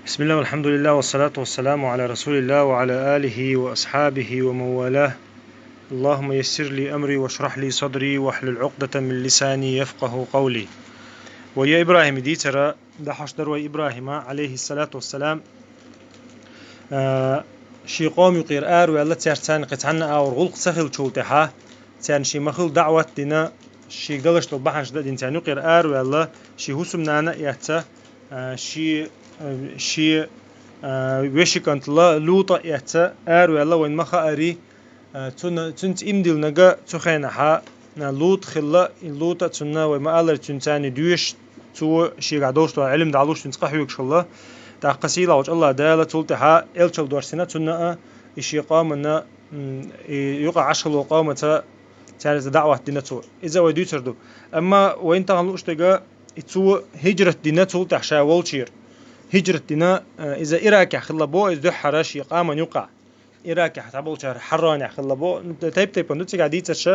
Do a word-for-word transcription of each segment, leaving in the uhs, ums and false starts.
بسم الله والحمد لله والصلاة والسلام على رسول الله وعلى آله وأصحابه ومن والاه. اللهم يسر لي أمري واشرح لي صدري واحلل عقدة من لساني يفقه قولي. Вай Ибрахим дийцар, дахьаш дар вай Ибрахима, алейхиссалату вассалам, а, ший къом юкъера араваьлла, цаьрца цхьанна кхы цхьанна агӀор гӀулакх ца хилчул тӀехьа, царна ший ма-хилла даӀват дина, шийга далаш дола бахьанаш дан дина, царна юкъера араваьлла, ший хӀусамнана а эцца, а, ший, а, ший, а, веший кӀант Лу-, ЛутӀа а эцца, араваьлла, вайна ма хаари, а, цунна, цунца иман диллинарг цу хенахьа, а, ЛутӀ хилла, и ЛутӀа цунна, вай ма аллара, цунца цхьана доьшуш, цо шийгахь долаш дола Ӏилма дӀалуш, цунца къахьоьгуш хилла. ТӀаккха сийлахьчу АллахӀ Дала цул тӀехьа элчал доссийна цунна а, и ший къомана, м, и юкъахь Ӏаш хилла къомаца цаьрца даӀват дина цо. Иза вай дуьйцур ду. Амма вайна тахана лууш дерг, и цо хӀижрат дина цул тӀехьа ша волчера. ХӀижрат дина, а, иза Иракехь хилла бо, иза дуьххьара ший къомана юкъахь. Иракехь цхьаболчара Хьарранехь хилла бо, тайп-тайпана ду цигахь дийцарш,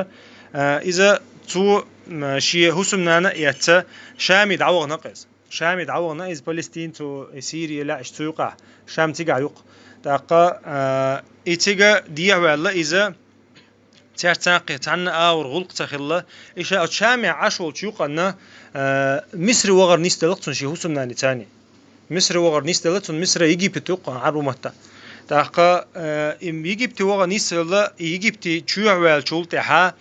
а, иза цо, м, ший хӀусамнана а эцца, Шаме дӀавахана-кх иза. Шаме дӀавахана иза, Палестин цу, Сири лаьаш цу юкъахь, Шам цигахь ю-кх. ТӀаккха, а, и цига дехьаваьлла иза, цаьрца кхы цхьанна агӀор гӀулакх ца хилла, и ша оцу Шамехь Ӏаш волчу юкъанна, а, Мисре вахар нисделла-кх цунна ший хӀусамнаница цхьана. Мисре вахар нисделла цунна, Мисра Египет ю-кх Ӏарбу маттахь. ТӀаккха, а, и Египте вахар нисделла, и Египте чоьхьаваьллачул тӀехьа,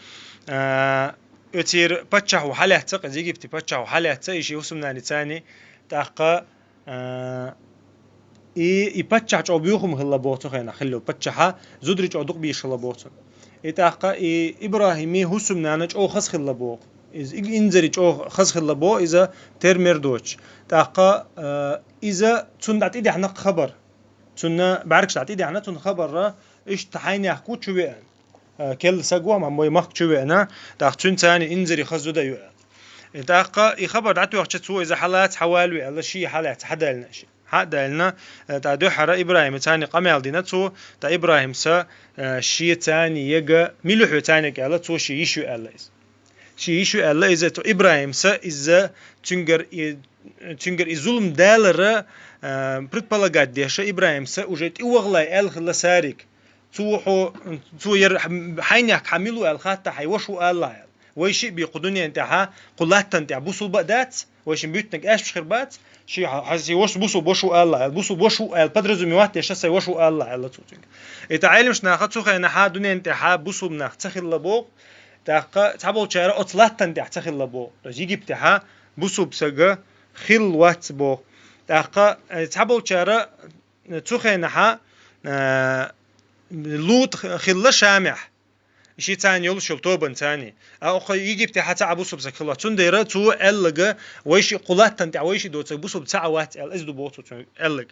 а, оцера паччахь ву хьалаьцна-кх иза, Египте паччахь ву хьалаьцна и ший хӀусамнаница цхьана. ТӀаккха, а, и, и паччахь чӀогӀа боьха хӀума хилла боху цу хенахь, хилла йолу паччахьа, зударий чӀогӀа дукха бийш хилла боху цунна. И тӀаккха и Ибрахими хӀусамнана чӀогӀа хаза хилла боху. Иза и-, инзаре чӀогӀа хаза хилла боху, иза тера-мера доцуш. ТӀаккха, а, иза цунна дӀа тӀедехьна-кх хабар. Цунна бӀаьргаш дӀа тӀедехьна, цунна хабар, иштта хьайнех ву чу веана. А, керла саг ву, амма вай махка чу веана, тӀаккха цуьнца цхьана инзаре хаза зуда ю аьлла. И тӀаккха и хабар дӀатоьхча, цо иза хьалаца хьавалаве аьлла, ший хьалаьцна, хьадаьлла ши. Хьа а даьлла, э, тӀа дуьххьара Ибрахима цхьана къамел дина цо, тӀа Ибрахимса, э, шен цхьана ега мила ю хьо цхьана аьлла, цо шен йиш ю аьлла иза. Шен йиш ю аьлла иза, цу Ибрахимса иза цуьнгара и, цуьнгара и зулам далара, э, предполагать деш, Ибрахимса уже тӀевахале аьлла хилла Сарига. Цо хьо, цо яра хьайнех хьан мила ву аьлла хаттахь, хьайн ваша ву алалахь аьлла. Вай шиъ бен кху дуьнен тӀехьа, кху латтан тӀехь бусулба а дац, вай шин буьттинарг аьшпаш хир бац, ши хьан, хьан шен ваша бусулба ваша ву алалахь аьлла, бусулба ваша ву аьлла подразумевать деш, сайн ваша ву алалахь аьлла цо цуьнга. И тӀа Ӏеламаш наха цу хенахь хьан дуьнен тӀехьа бусулба нах ца хилла боху, тӀаккха цхьаболчара оцу латтан тӀехь ца хилла боху. То есть Египтехьа бусулба сага хилла вац боху. ТӀаккха, э, цхьаболчара, э, цу хенахьа, э, ЛутӀ хилла Шамехь. Ши цхьана йолуш йолу тобанца цхьана. А окху Египтехьа цхьа а бусулба саг хилла. Цундела цо аьллага, вай шиъ кху латтан тӀехь, вай шиъ доцург бусулба цхьа а вац аьлла, иза ду боху цо цуьнга аьллага.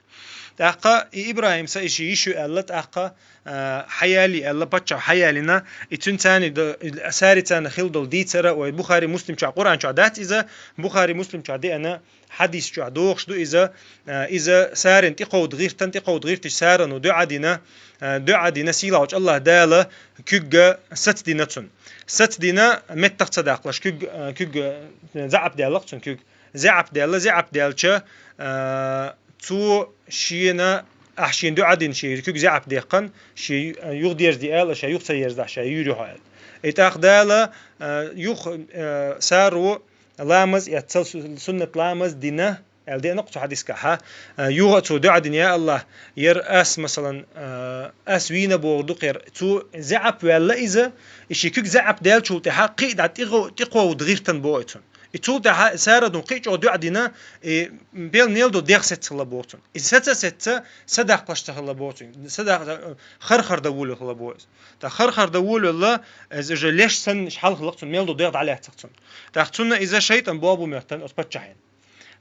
ТӀаккха и Ибрахимса и ши йиш ю аьлла, тӀаккха, а, хьаялий аьлла, паччахь хьаялийна, и цуьнца цхьана д-, Сари цхьана хилла долу дийцара, вай Бухари Муслим чохь, Къуръан чохь дац иза, Бухари Муслим чохь деана, хьадис чохь дохуш ду иза, а, иза Сарин тӀекховда гӀиртан, тӀекховда гӀирташ Сарано дуьӀа дина, а, дуьӀа дина, сийлахьчу АллахӀ Дала куьгга саца дина цунна. Саца дина, меттах ца даккхалаш, куьг, а, куьг, а, заьӀап даьлла-кх цунна куьг. ЗаьӀап даьлла, заьӀап даьлча, а, цо шена, ахь шена дуьӀа дина, шен куьг заьӀап деккхана, шен юха дерзаде аьлла, ша юха ца ерзахь, ша юьйр ю хьо аьлла. И тӀаккха Дала, а, юха, а, Саро ламаз эццал су-, суннат ламаз дина, аьлла деана-кх цу хьадискахьа. А, юха а цо дуьӀа дина, я АллахӀ, яра ас, масалан, а, ас вийна бохург ду-кх яра. Цо заьӀап ваьлла иза, и шен куьг заьӀап даьллачул тӀаьхьа кхин а дӀа тӀе-, тӀекховда гӀиртан боху цунна. И цул тӀаьхьа Сарадун кхин а чӀогӀа дуьӀа дина, и пел мел долу дегӀ сецна хилла боху цунна. И саца а сецна, садаккхалаш ца хилла боху цунна. Садаккха, хар-хар дан волавелла хилла боху иза. ТӀаккха хар-хар дан волавелла, иза уже леш санна хьалха хилла-кх цунна, мел долу дегӀ дӀалаьцна-кх цунна. ТӀаккха цунна иза шайтӀан боху бу моьттан оцу паччахьна.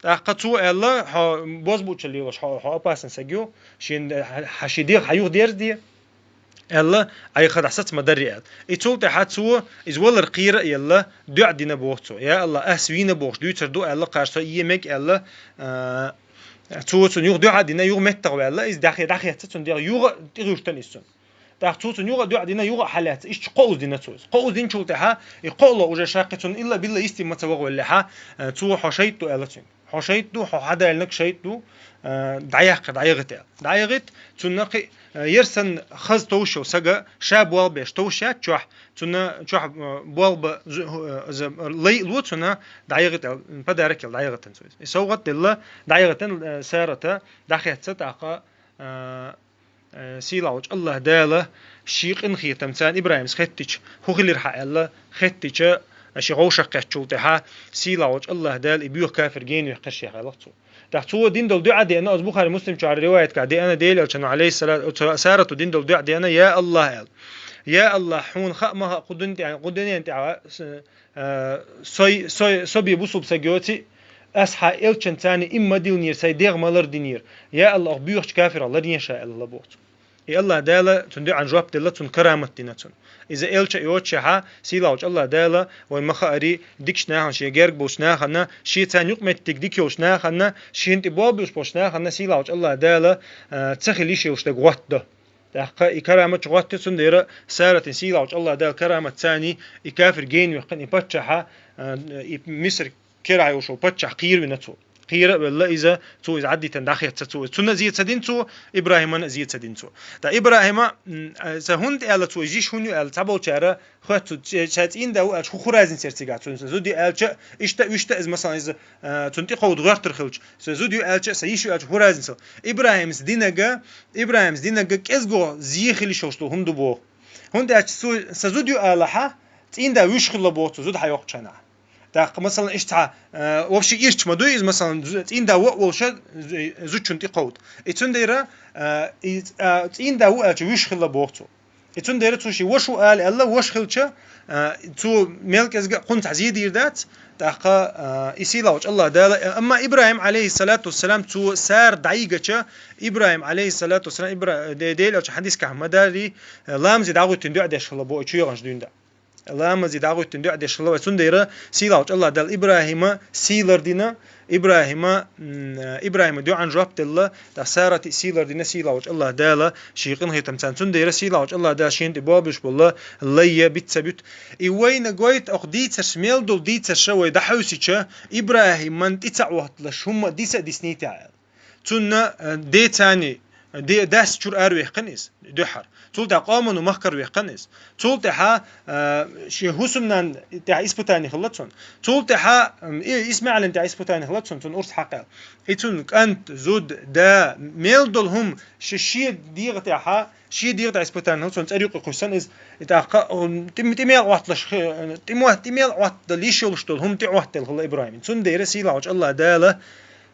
ТӀаккха цо аьлла: «Хьо бозбуунчалла лелош, хьо, хьо опасный саг ю, шен, хьан шен дегӀ хьан юха дерзаде», аьлла, «Айхьа дӀа саца ма дарри», аьлла. И цул тӀаьхьа цо, иза валар кхера а елла, дуьӀа дина боху цо: «Я АллахӀ, ас вийна бохуш дуьйцур ду», аьлла, «кхаш со е мега», аьлла, а, цо цунна юха дуьӀа дина, юха меттах ваьлла, иза дӀахе-, дӀахецна цунна дегӀ, юха а тӀехуьйштан иза цунна. ТӀаккха цо цунна юха а дуьӀа дина, юха а хьалаьцна, иштта кхоъ уза дина цо иза. Кхоъ уза динчул тӀаьхьа, и кхоъ ло уже ша кхин цунна илла-билла йисте ма ца вахавеллехьа, а, цо: «Хьо шайтӀа ду», аьлла цуьнга. Хьо шайтӀа ду, хьо хьадалинарг шайтӀа ду, а, дӀаяккха, дӀаягӀита аьлла. ДӀаягӀита, цунна кхы, а, ер санна хаза товш йола саг ша болх беш товш яц чохь, цунна чохь, а, болх ба-, зу-, а, за-, лай а ло цунна, дӀаягӀита аьлла, подарок аьлла, дӀаягӀийтина цо иза. И совгӀат а делла, дӀаягӀийтина, а, Сарата дӀахецна тӀаккха, а, Э, сийлахь волчу АллахӀ Дала шен къинхетамца ИбрахӀимас хеттича, хӀун хилира хьан аьлла, хеттича, шен вовшахкхеттачул тӀаьхьа сийлахь волчу АллахӀ Дала и боьха кафир гена ваьккхира шех аьлла цо. ТӀаккха цо дина долу дуӀа деана, оцу Бухари, Муслим чохь риwаят ка деана, Делан Элчано, Ӏалайхиссалату, оцу Сарато дина долу дуӀа деана: «Я АллахӀ», аьлла. «Я АллахӀ, хьуна хаьа ма хаьа, кху дуьнен тӀехь, кху дуьнен тӀехь, э, со, со, со бен бусулба саг йоций, ас хьан элчанца иман ма диллинера, сайн дегӀ ма лардинера. Я АллахӀ, оха боьхачу кафирах ларден ша», аьлла боху цо. И АллахӀ Дала цуьнан дуӀан жоп делла, цунна карамат дина цунна. Иза элча а йоцушехь, сийлахь волчу АллахӀ Дала, вайна ма-хаъара, дикачу нахана, шен герга болчу нахана, шен царна юкъаметтиг дика йолчу нахана, шена тӀе болх беш болчу нахана, сийлахь волчу АллахӀ Дала, а, ца хила йиш йолуш дерг гӀоттадо. ТӀаккха и карамат чу гӀоттадо, цундела Саратин сийлахь волчу АллахӀ Дала карамат царна, и кафир гена ваьккхина, и паччахьа, а, и Мисар керахь йолуш волу паччахь кхеравина цо. Кхера а велла иза, цо иза Ӏаддитина дӀахецна цо иза. Цунна а зе ца дина цо, ИбрахӀимана а зе ца дина цо. Ткъа ИбрахӀима, м, а, сан хӀунда аьлла цо, иза йиш хӀунда ю аьлла, цхьаболчара хоьтту цо, ша цӀийнда ву аьлча, хӀун, хӀун разница яра цигахь цуьнан, сан зуда ю аьлча, иштта а, вуьшта а иза, масалан, иза, а, цунна тӀекховда гӀоьртур хилча, сан зуда ю аьлча, сан йиш ю аьлча, хӀун разница яра. ИбрахӀимас динарг, ИбрахӀимас динарг кӀезиго зе хила йиш йолуш долу хӀума ду боху. ХӀунда аьлча цо, сан зуда ю алахь, цӀийнда вуьш хилла боху цо, зуда хьайоккхучу хенахь. ТӀаккха, масалан, иштта цхьа, э, вовшийн ирча ма дуй иза, масалан, зу-, цӀийнда ву а волуш, зу-, зудчунна тӀекховда. И цундела, э, и, э, цӀийнда ву аьлча вуьш хилла боху цо. И цундела цо шен ваша ву ала аьлла, ваша хилча, э, цо мел кӀезиг а кхунна цхьа зе дийр дац, тӀаккха, э, и сийлахь волчу АллахӀ Дала, э, амма ИбрахӀим, Ӏалайхиссалату вассалам, цо Сара дӀайигача, ИбрахӀим, Ӏалайхиссалату вассалам, Ибра-, де-, Делан Элчано хьадисехь ма дарий, э, ламазе дӀагӀоьттина дуӀа деш хилла боху, и чу яханчу дуьйна. Ламазе дӀагӀоьттина дуӀа деш хилла вай. Цундела сийлахь волчу АллахӀ Дала ИбрахӀима сий лардина, ИбрахӀима, м, ИбрахӀима дуӀан жоп делла, ткъа Сарата сий лардина, сийлахь волчу АллахӀ Дала шен къинхетамца. Цундела сийлахь волчу АллахӀ Дала шена тӀе болх беш болу лай биц ца буьту. И вайна гойту, оха дийцарш, мел долу дийцарш вай дӀахьуьйсича, ИбрахӀиман тӀе ца Ӏотталуш хӀумма диса а диснийта аьлла. Цунна, э, ден царна, де-, дас чуьра араваьккхина иза, дуьххьара. Цул тӀаьхьа къомано махкара ваьккхина иза. Цул тӀаьхьа, э, шен хӀусамнанна тӀехь испытани хилла цунна. Цул тӀаьхьа, м, и, ИсмаӀилан тӀехь испытани хилла цунна, цунна урс хьакха аьлла. И цунна кӀант, зуда, да, мел долу хӀума ши-, шен дегӀан тӀехьа, шен дегӀан тӀехь испытани хилла цунна, цӀера юккъе кхуьссина иза. И тӀаккха, м, тӀе-, тӀе мел Ӏотталуш хи-, тӀе мо-, тӀе мел Ӏоттадала йиш йолуш долу хӀума тӀе Ӏоттаделла хилла ИбрахӀимна. Цундела сийлахь волчу АллахӀ Дала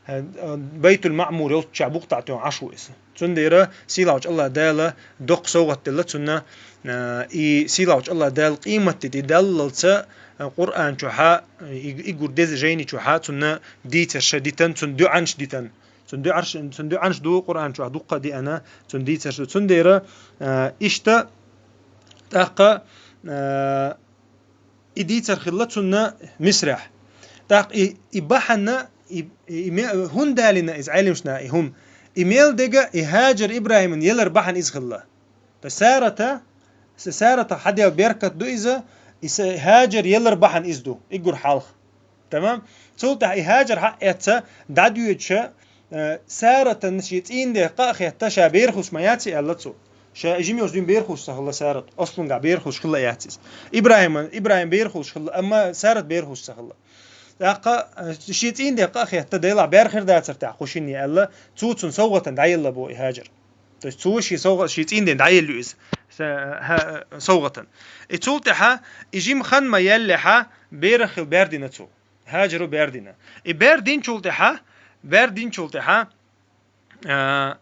Байтул-Маъмур йолччохь букъ тӀе тоьхна Ӏаш ву иза. Цундела сийлахь волчу АллахӀ Дала доккха совгӀат делла цунна, а, и сийлахь волчу АллахӀ Дала къематде тӀе даллалца, а, Къуръан чохьа, и, и гур деза жайни чохьа цунна дийцарш дитан, цунна дуӀанаш дитан. Цунна дуӀанаш, цунна дуӀанаш ду Къуръан чохь дуккха а деана, цунна дийцарш ду. Цундела, а, иштта тӀаккха, а, и дийцар хилла цунна Мисрехь. ТӀаккха и, и бахьана, и, и ме-, хӀунда далийна иза Ӏеламнаха и хӀума? И мел дега и ХӀажар ИбрахӀиман елар бахьана иза хилла. Ткъа Сарата, С-, Сарата хьаделла беркат ду иза, и С-, ХӀажар елар бахьана иза ду, и гур хьалха. Тамам? Цул тӀаьхьа и ХӀажар хьаэцна, дӀадоьдуша, э, Саратан шен цӀийнан ден къа а хетта, ша бер хуьлуш ма яций аьлла цо. Ша жима йолчу дуьйна бер хуьлуш ца хилла Сарат, аслунгахь бер хуьлуш хилла яц иза. ИбрахӀиман, ИбрахӀим бер хуьлуш хилла, амма Сарат бер хуьлуш ца хилла. ТӀаккха, э, шен цӀийнан ден къа а хетта, делахь бер хир дацара тӀехь кху шинна аьлла, цо цунна совгӀатана дӀаелла боху и ХӀажар. То есть цо шен совгӀа-, шен цӀийнан ден дӀаелла ю иза, са-, ха-, совгӀатана. И цул тӀаьхьа и жима хан ма яьллехьа, берах хилла бер дина цо. ХӀажаро бер дина. И бер динчул тӀаьхьа, бер динчул тӀаьхьа, а,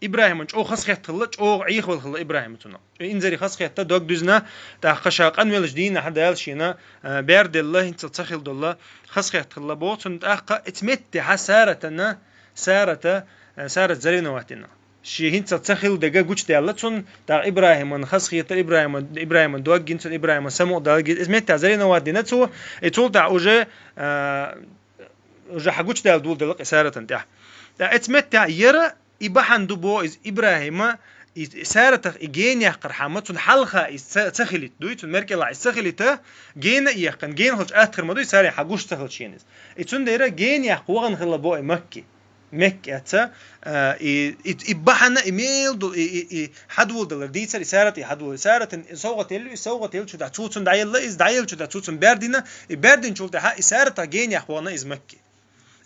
ИбрахӀиман чӀогӀа хазахетта хилла, чӀогӀа Ӏехавелла хилла ИбрахӀима цунах. И инзаре хазахетта, дог дуьзна, тӀаккха ша къанвеллачу дийнахьа Дала шена, а, бер делла, хӀинццалц ца хилла долла, хазахетта хилла боху цунна. ТӀаккха оцу меттехьа Саратана, Сарата, а, Сарат заревновать дина. Шен хӀинццалц ца хилла дерг гучудаьлла цунна, тӀаккха ИбрахӀиман хазахетар, ИбрахӀиман, ИбрахӀиман дог гина цунна, ИбрахӀиман самукъадала гина. Иза меттехь заревновать дина цо, и цул тӀаьхьа уже, а, уже хьан гучудаьлла доладелла кхин Саратана тӀехь. ТӀаккха оцу меттехь яра и бахьана ду боху иза ИбрахӀима И, и Саратах и гена яккхар хӀама, цун хьалха и ца, ца хилийта, дуй, цун меркӀелахь и ца хилийта, гена а яьккхина, гена хилча атта хир ма дуй, царна хьагуш ца хилча шена из. И цундера гена яккха вахана хилла бо и Макки. Мекка эцца, а, и, и, и бахьана, и мел ду, и, и, и хьадволдалар дийцар, и Сарат и хьадволдалар. Саратан совгӀат елла, и совгӀат елла чу да, цу цун дӀаелла, из дӀаелла чу да, цу цун баьрдина, и баьрдинчул тӀаьхьа, и Саратах гена яхвана из Макки.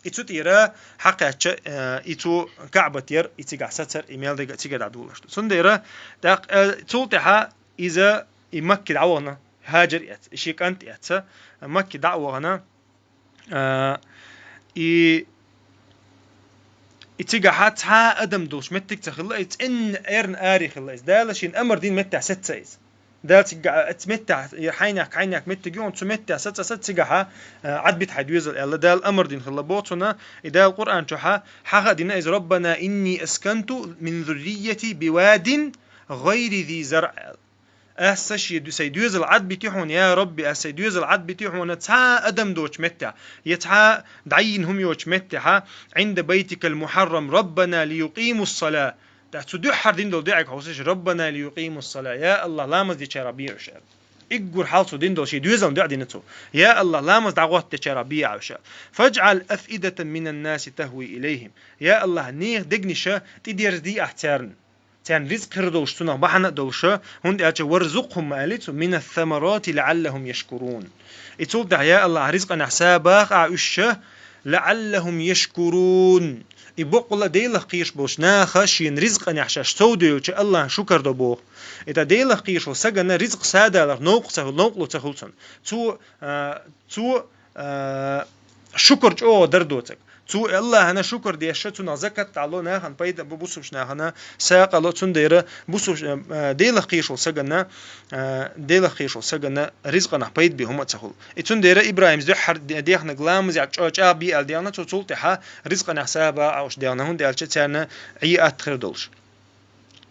И цу тӀера хьакхаьчча, а, и цу КаӀбат яр, и цигахь сацар, и мел дега цига дӀадулаш. Цундера, тӀаккха, а, цул тӀаьхьа иза и Макки дӀавахана, Хьаджар эцца, и ши кӀант эцца, Макки дӀавахана, А, и, и цигахьа цхьа адам долуш меттиг ца хилла, и цӀенна эрна ари хилла из. Дала шен амар дин меттехь сеца из. Дала цига, а, цу меттехь, я хьайнак, хьайнак меттиг ю, цу меттехь саца, саца цигахьа, а, Ӏадбит хьай доьзал аьлла. Дала амар дин хилла бо цунна, и Дала Къуръан чухьа, хьаха дина из: «ربنا إني أسكنت من ذريتي بواد غير ذي زرع», аьлла. Аса ши ду-, сай доьзал Ӏадбити хьуна, я Рабби, аса сай доьзал Ӏадбити хьуна цхьа адам доцу меттехь, я цхьа дӀайина хӀума йоцу меттехьа, «عند بيتك المحرم ربنا ليقيموا الصلاة». ТӀаккха цу дуьххьара дин долу дуьхьиг хьовсуш, «ربنا ليقيموا الصلاة», я АллахӀ, ламаз дечара бийр уьш аьлла. Иггур хьал цу дин долу ши доьзална дуьхьа дина цо. Я АллахӀ, ламаз дӀагӀоттадечара бийр уьш аьлла. «فاجعل أفئدة من الناس تهوي إليهم». Я АллахӀ, нехан дегниша тӀедерзадий ахь царна. Царна ризкъ хир долуш, цунах бахьана а долуша, хӀунда аьлча «وارزقهم» ма аьлли цу, «من الثمرات لعلهم يشكرون». И цул тӀаьхьа, я АллахӀ, ризкъанехь са баха ахь уьш ша, «لعلهم يشكرون». И боккъала а Делах кхийраш болчу наха шена ризкъанехь шаьш совдевлча АллахӀан шукар до боху. И тӀа Делах кхийраш волу сагана ризкъ са даларх новкъа ца хуьлу, новкъало ца хуьлу цунна. Цо, а, цо, а, шукар чӀогӀа дар доцург. Цо АллахӀана шукар деш, цунах закат дӀало, нахана пайда бу, бусулбачу нахана сагӀа ло, цундела бусулб-, э, Делах кхийраш волу сагана, э, Делах кхийраш волу сагана ризкъанах пайда бе хӀума а ца хуьлу. И цундела ИбрахӀимс дуьххьара де-, дехнарг ламазехь чӀо-, чӀагӀбе аьлла дехна цо, цул тӀаьхьа ризкъанехь са баха ахь уьш дехна, хӀунда аьлча царна Ӏе атта хир долуш.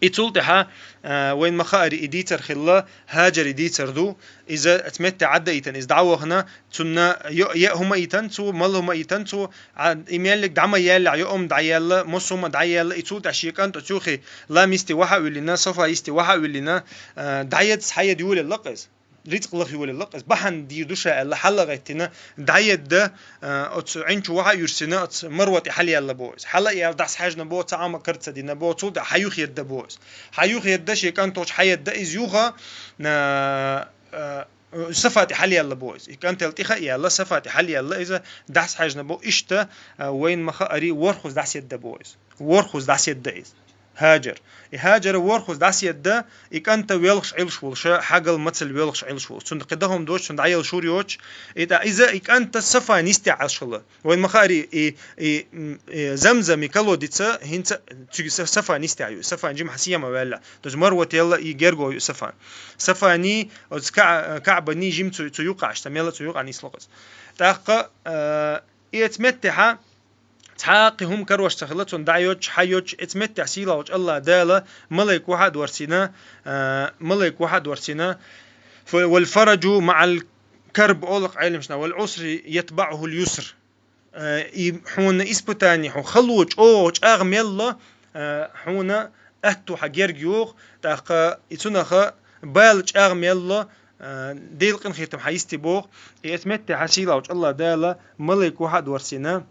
И цул тӀаьхьа, а, вайна ма-хаъара и дийцар хилла, Хьаджари дийцар ду. Иза оцу метте Ӏаддаийтина, иза дӀавахана, цунна йо-, яа хӀума а йитина цо, мала хӀума а йитина цо, а, и меллиг дӀа ма яьллехь, йоам дӀаяьлла, мосума дӀаяьлла, и цул тӀаьхьа шен кӀант оцу юххе лам йисте ваха а виллина, Сафа йисте ваха а виллина, а, дӀаедда, схьаедда йолаелла-кх иза. Рицкъ лаха йолаелла-кх иза. Бахьана дийр ду ша аьлла, хьала а гӀеттина, дӀаедда, а, оцу Ӏин чу ваха а юьрсина, оцу Марва тӀе хьалаяьлла боху иза. Хьала а яьлла, дӀасахьаьжна боху, цхьа Ӏама карца дина боху, цул тӀаьхьа хьаюхаедда боху иза. Хьаюхаедда, шен кӀант волчу хьаедда иза юха, а, а, Сафа тӀе хьалаяьлла боху иза. И кӀантал тӀеха а яьлла, Сафа тӀе хьалаяьлла иза, дӀасахьаьжна боху. Иштта, а, вайна ма-хаъара, ворхӀазза дӀасаедда боху иза. ВорхӀазза дӀасаедда иза. Хьаджар. И Хьаджара ворхӀазза дӀасаедда, и кӀанта велхаш Ӏилуш волуша, хьагал мацалла велхаш Ӏилуш волуш. Цунна кхин дахам доцуш, цунна дӀаелла шура йоцуш, и тӀа иза и кӀанта Сафан йисте Ӏаш хилла. Вайна ма-хаъара, и, и, м, и Замзам, и колодец хӀинца цуьнга Са-, Сафан йисте ю. Сафан жимма хьан сема ваьлла. Тожа Марвателла и герго ю Сафан. Сафани, оцу Ка-, Каъбани жим цу, цу юкъа Ӏаш, ца мелла цу юкъа нисло-кх иза. ТӀаккха, а, и эца меттехьа, цхьа а кхин хӀума карош ца хилла, цунна дӀайоьдуш, хьайоьдуш, эца меттехь сийлахьчу АллахӀ Дала малайк ваха а дорцийна, а, малайк ваха а дорцийна, ф-, «والفرج مع الكرب», олу-кх Ӏеламнаха, «والعسر يتبعه اليسر». А, и хьуна испытани, хьуна хало чӀогӀа чӀагӀ мелла, а, хьуна аьтту хьан герга йоху, тӀаккха и цунаха бала чӀагӀ мелла, а, Делан къинхетам хьан йисте боху, и эца меттехь хьан сийлахьчу АллахӀ Дала малайк ваха а дорцийна,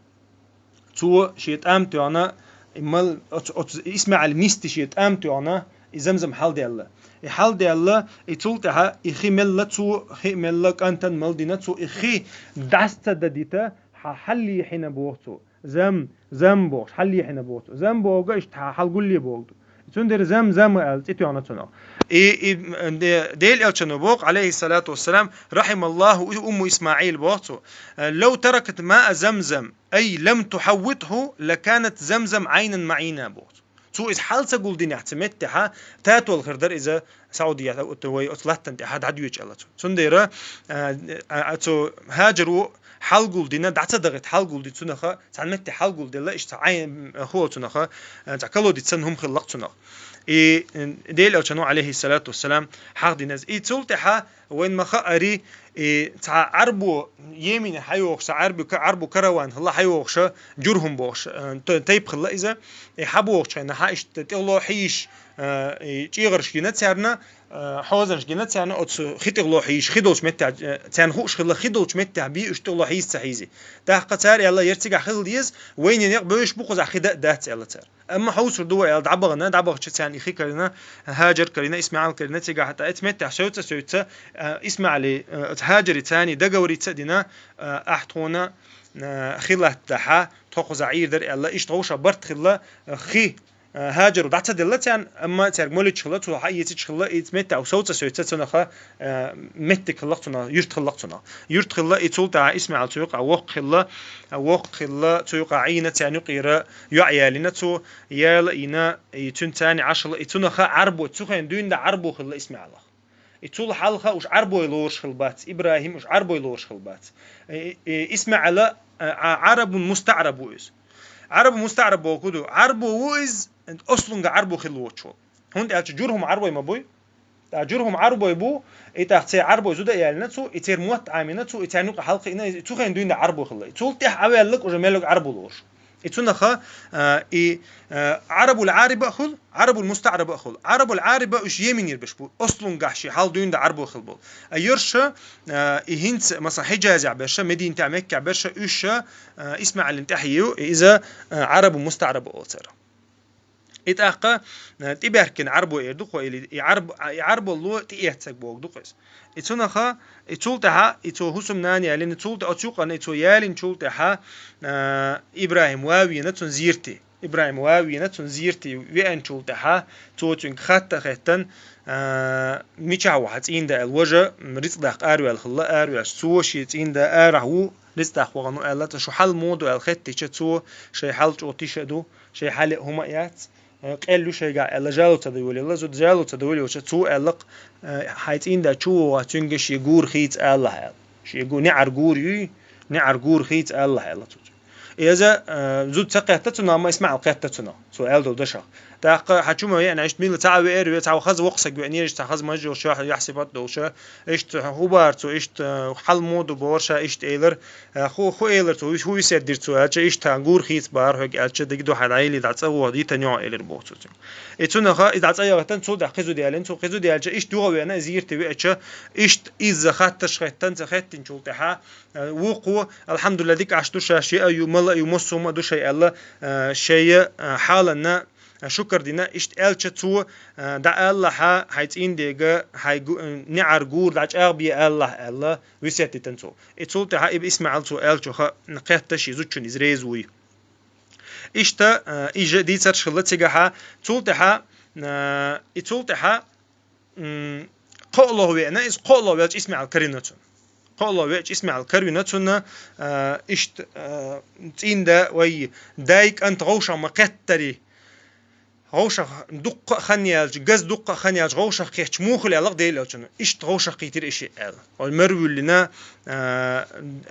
цо шен тӀам тоьхна, и мал-, оцу, оцу ИсмаӀил нисте шен тӀам тоьхна, и Замзам хьалдаьлла. И хьалдаьлла, и цул тӀаьхьа и хи мелла цо, хи мелла кӀантана мала дина цо, и хи дӀаса ца дадита, хьан хьаллехьина боху цо. Зам, зам бохуш, хьаллехьина боху цо. Зам боху, иштта хьан хьалгулле боху. Цундела Зам, зам аьлла цӀе тоьхна цунах. И, и, де-, Делан Элчано боху, Ӏалайхиссалату вассалам: «رحم الله أم إسماعيل», боху цо. «لو تركت ماء زمزم، أي لم تحوطه، لكانت زمزم عينا معينا», боху цо. Цо иза хьал ца гулдинехь цу меттехьа, татол хир дара иза Саудия, вай оцу латтана тӀехьа дӀадоьдуш аьлла цо. Цундела, а, а, а, цо Хьаджаро хьал гулдина, дӀа ца дахийта хьал гулдина цунаха, цхьана метте хьал гулделла, иштта цхьа Ӏайн, хӀо цунаха, а, цхьа колодец санна хӀума хилла-кх цунах. И, м, Делан Элчано, Ӏалайхиссалату вассалам, хьахдина иза. И цул тӀаьхьа, Вайн ма хаъара, и цхьа Ӏарбо, Йемене хьайогӀуш, цхьа Ӏарби ка-, Ӏарбо караван хилла хьайогӀуш, Журхум бохуш, э, т-, тайпа хилла иза. И хьабогӀучу хенахь иштта тӀехло хьийзаш, э, и чӀегӀарш гина царна, э, хьозанаш гина царна, оцу хи тӀехло хьийзаш, хи долчу меттехь, э, царна хууш хилла, хи долчу меттехь бен уьш тӀехло хьийза ца хьийзий. ТӀаккха цара аьлла, яра цигахь хила деза, вайна некъ бевзаш бу, кхузахь хи дан а дац аьлла цара. Амма хьовсур ду вай аьлла, дӀабахана, дӀабахча царна и хи карийна, Хьаджар карийна, Исмаил карийна, цигахь тӀе, эцу меттехь шовца-шовца, а, Исмаили, а, оцу Хьаджари царний договориться а дина, а, ахь тхуна, а, хи латтадахьа, тхо кхузахь Ӏийр дара аьлла, иштта вовшах барт хилла, а, хи, а, Хьаджару дӀа ца делла царна, амма цаьрга молуьйтуш хилла, цо хьаэцича хилла, эцу меттехь шовца-шовца цунах, а, меттиг хилла цунах, юрт хилла цунах. Юрт хилла, и цул тӀаьхьа Исмаил цу юкъа воккха хилла, воккха хилла, цу юкъа Ӏийна, царна юкъера йоӀ ялийна цо, яла а йина, и цуьнан царна Ӏаш хилла, и цунах Ӏарбо, цу хенахь дуьйна дан Ӏарбо хилла Исмаилах. И цул хьалха уьш Ӏарбой лоруш хилла бац, ИбрахӀим уьш Ӏарбой лоруш хилла бац. И, и, Исмаила, а, а, Ӏарабун мустаӀраб ву иза. Ӏарабун мустаӀраб бохург хӀун ду? Ӏарбо ву иза, ослунга Ӏарбо хилла воцуш волу. ХӀунда аьлча Журхум Ӏарбой ма буй. ТӀаккха Журхум Ӏарбой бу, и тӀаккха церан Ӏарбой зуда а ялийна цу, и церан мотт Ӏамийна цу, и царна юкъа хьалха а йина, и цу хенахь дуьйна дан Ӏарбо хилла. И цул тӀаьхьа Ӏаваьлларг уже меллиг Ӏарбо лоруш. И цунах, а, и, а, Ӏарабул Ӏариба а хуьлу, Ӏарабул мустаӀраба а хуьлу. Ӏарабул Ӏариба уьш Йеменера берш бу, ослунгахь шен хьал дуьйна дан Ӏарбо хилла болу. А йорш, а, и хӀинца, масалан, Хьиджазехь берш, Мединатехь, Меккехь берш, уьш, а, Исмаилан тӀаьхье ю, и иза, а, Ӏарабул мустаӀраба олу цара. И тӀаккха, а, тӀебаьхкина Ӏарбо эр ду кхо или, и Ӏарб-, а, и Ӏарболло тӀеэццаг бохург ду кхуьнца. И цунах, и цул тӀаьхьа, и цо хӀусамнана ялийна, цул тӀе-, оцу юкъана и цо ялийначул тӀаьхьа, а, ИбрахӀим ван веана цунна зерате. ИбрахӀим ван веана цунна зерате веанчул тӀаьхьа, цо цуьнга хатта а хеттан, а, мичахь ву хьан цӀийнда аьлла, важа, м, рицкъ даккха араваьлла хилла, араваьлча, цо шен цӀийнда арахь ву, рицкъ даккха вахана ву аьлла, цо шу хьал муха ду аьлла хеттича, цо шайн хьал чӀогӀа тиша а ду, шайн хьал а хӀума а яц, э, къел ю шайгахь аьлла, жало ца довлийла, зуда жало ца довлийла, цо аьлла-кх, э, хьайн цӀийнда чу вогӀа, цуьнга шен гур хийца алалахь аьлла. Шен гу-, неӀар гур юй, неӀар гур хийца алалахь аьлла цо цуьнга. Иза, э, зуда ца кхетта цунах, амма ИсмаӀил кхетта цунах, цо аьлла долу дашах. ТӀаккха хьан чу ма веана, иштта мила цхьа а веара, веа цхьа хаза воккха саг веана, иштта цхьа хаза маж йолуш, яхь сипат долуш, иштта хӀун бахара цо, иштта, э, хьал муха ду бохура ша, иштта элира, Э, хӀу, хӀу элира цо, хӀу весет дира цо аьлча, иштта гур хийца бахара хьоьга аьлча, дика ду хьан дӀайилла, дӀа цӀа вогӀа, дитан йогӀу элира боху цо цуьнга. И цунах, и дӀа цӀа яхийтина, цул тӀаьхьа кхин зуда ялийна, цул кхин зуда ялча, иштта юха а веана, и зерате веача, иштта изза хаттарш хеттан, ца хеттинчул тӀаьхьа, э, вукхо, алхьамдулиллахӀ, дика Ӏаш ду ша, шиъ а ю, мала а ю, массо а хӀума а ду шайн аьлла, э, шайн, э, хьаланна, э, шукар дина, иштта аьлча цо, э, дӀаалалахьа, хьайн цӀийнда дега, хьайн гу-, э, неӀар гур дӀачӀагӀбе алалахь аьлла, весет дитина цо. И цул тӀаьхьа и ИсмаӀил цо аьллачух кхетта шен зудчунна иза реза вуй. Иштта, а, и же дийцарш хилла цигахьа, цул тӀаьхьа, а, и цул тӀаьхьа, м, кхоалгӀа веана, иза кхоалгӀа велча ИсмаӀил карийна цунна. КхоалгӀа веача ИсмаӀил карийна цунна, а, иштта, а, цӀийнда вай дай кӀант гӀовшах ма кхеттарий. ГӀовшах дуккха а хан яьлча, газ дуккха а хан яьлча, гӀовшах кхетча, муха хуьлу аьлла-кх Делан элчано. Иштта гӀовшах кхийтира и шиъ аьлла. Оцу мара вуьллина, а,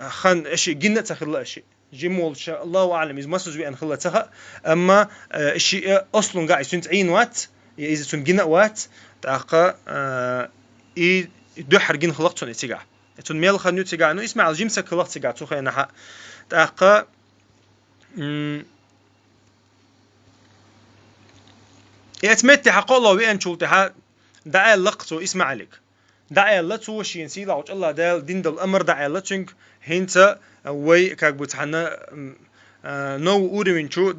хан, и шиъ гина а ца хилла и шиъ. Жима волча, Аллаху аӀлам, иза масаза веана хилла ца хаьа, амма, а, и шиъ ослунгахь иза цуьнца Ӏийна вац, я иза цуьнан гина а вац, тӀаккха, а, и дуьххьара гина хилла-кх цунна и цигахь. Цунна мел хан ю цигахь, ну, ИсмаӀил жима саг хилла-кх цигахь цу хенахьа. ТӀаккха, м, И оцу меттехьа кхоалгӀа веанчул тӀаьхьа дӀааьлла-кх цо ИсмаӀилга. ДӀааьлла цо шена сийлахьчу АллахӀ Дала дина долу амар дӀааьлла цуьнга, хӀинца вай, как бы, цхьана, м, а, новый уровень чу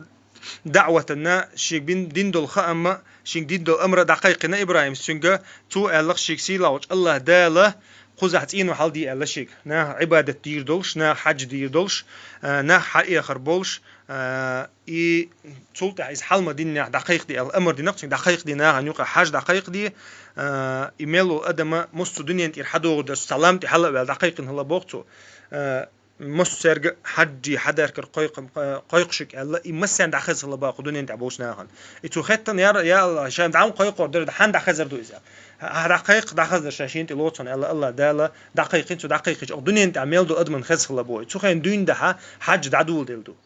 даӀватана шега бин-, дина долу хаамма, шега дина долу амра дӀакхайкхина ИбрахӀимс цуьнга, цо аьлла-кх шега сийлахьчу АллахӀ Дала кхузахь цӀийно хьалде аьлла шега. Наха Ӏибадат дийр долуш, наха хьаьж дийр долуш, а, нах хьаэхар болуш, а, И цул тӀаьхьа иза хьалма диннехь дӀакхайкхаде аьлла, амар дина-кх цуьнга дӀакхайкхаде, нахана юкъа хьаьж дӀакхайкхаде, а, и мел волу адама массо а дуьнен тӀера хьадогӀур дара, цхьа лам тӀе хьала а ваьлла, дӀакхайкхина хилла боху цо. А, массо а цаьрга хьаьжжий хьадаьхкар кхойкху-, а, кхойкхуш ю аьлла, и массарна дӀахеза хилла боху дуьнен тӀехь болчу нахана. И цо хеттана яра, я АллахӀ, ша дӀа ма кхойкхур дара, хьан дӀахезар ду иза? Хьан дӀакхайкха, дӀахеза дара ша шена тӀе лоцун аьлла, АллахӀ Дала дӀакхайкхина, цо дӀакхайкхича, оха дуьнен тӀехь мел долу адаман хеза хилла боху. Цу хенахь дуьйна дахьа хьаьж дӀадоладелла ду.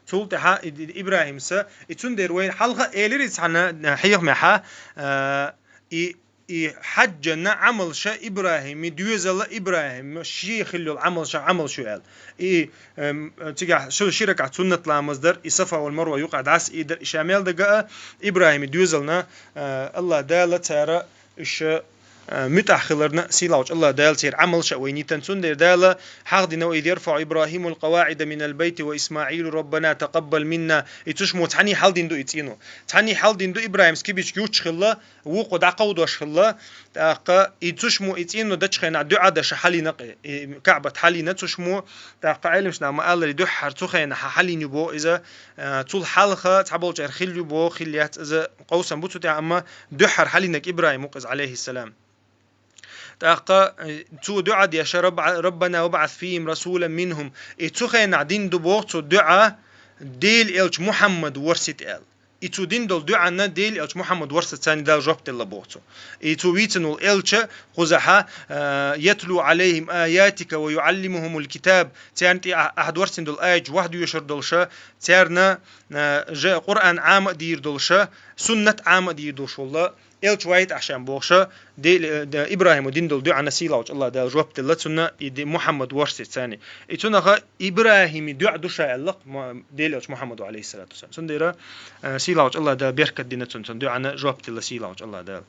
Цул тӀаьхьа и, и, ИбрахӀимса, и цундела вайна хьалха а элира иза цхьана, а, хьехамехьа, а, и и хьаджана Ӏамалша ИбрахӀими доьзала, ИбрахӀима ший хилла йола Ӏамалша Ӏамалш ю аьлла. И, эм, цигахь шу ши ракаӀат суннат ламаз дар, и Сафа вал Марва юкъа дӀасаийдар, и ша мел дага а ИбрахӀими доьзална, э, АллахӀ Дала цара иша, э, муьтӀахь хиларна сийлахьчу АллахӀ Дала церан Ӏамалша а вайнайтан. Цундела Дала хьахдина вай: «Из ярфаӀу ИбрахӀимул къаваӀида минал байти ва ИсмаӀилу, раббана такъаббал минна». И цу шумо цхьаьний хьалдина ду и цӀено. Цхьаьний хьалдина ду, ИбрахӀимс кибичка юттуш хилла, вукхо дӀакховдош хилла, тӀаккха и цу шумо и цӀено дечу хенахь дуьӀа деш хьалийна кхе, и КаӀбат хьалийна цу шумо, тӀаккха Ӏеламнаха ма-аллара, дуьххьара цу хенахь хьалийна ю боху иза, а, цул хьалха цхьаболчара хилла ю боху, хилла яц иза, къовсам бу цу тӀехь, амма дуьххьара хьалийнарг ИбрахӀим ву-кх иза, Ӏалайхиссалам. ТӀаккха, э, цо дуьӀа деш: «Рабба-, Раббана вабӀас фихим расулан минхум». И цу хенахь дина ду боху цо дуьӀа, Делан элча Мухьаммад ворсийта аьлла. И цо дина долу дуьӀанна Делан элча Мухьаммад ворсаца царна Дала жоп делла боху цо. И цо вийцина волу элча кхузахьа, э, «ятлу Ӏалайхим аятика ва юӀаллимухумул китаб», царна тӀе а-, ахьа ворсийна долу аяташ вахдоьшур долуша, царна, э, же Къуръан Ӏама а дийр долуша, суннат Ӏама а дийр долуш волла, элча вайта ахьа шен бохуша, Дели-, э, д-, ИбрахӀима дина долу дуьӀана сийлахьчу АллахӀ Дала жоп делла цунна, и де-, Мухьаммад ворсийца царна. И цунаха ИбрахӀими дуьӀа ду ша аьлла-кх Мо-, Делан элча Мухьаммада, Ӏалайхиссалату вассалам. Цундела, э, сийлахьчу АллахӀ Дала беркат дина цунна, цунна дуьӀана жоп делла сийлахьчу АллахӀ Дала.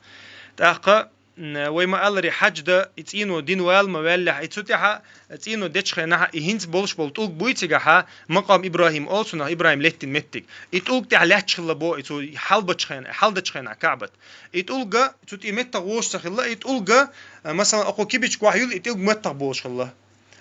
ТӀаккха, м, вай ма-аллара, хьаьж дан и цӀено дина вала ма ваьллехь, и цу тӀехьа цӀено дечу хенахьа, и хӀинца болуш болу тӀулг буй цигахьа, Макъам ИбрахӀим олу цунах, ИбрахӀим леттина меттиг. И тӀулг тӀехь лаьтташ хилла бо, и цо хьалбачу хен-, хьалдачу хенахь КаӀбат. И тӀулга, цу тӀе меттах вовшаш ца хилла, и тӀулга, а, масалан, окху кибичка вахьа юьллу, и тӀулг меттах болуш хилла.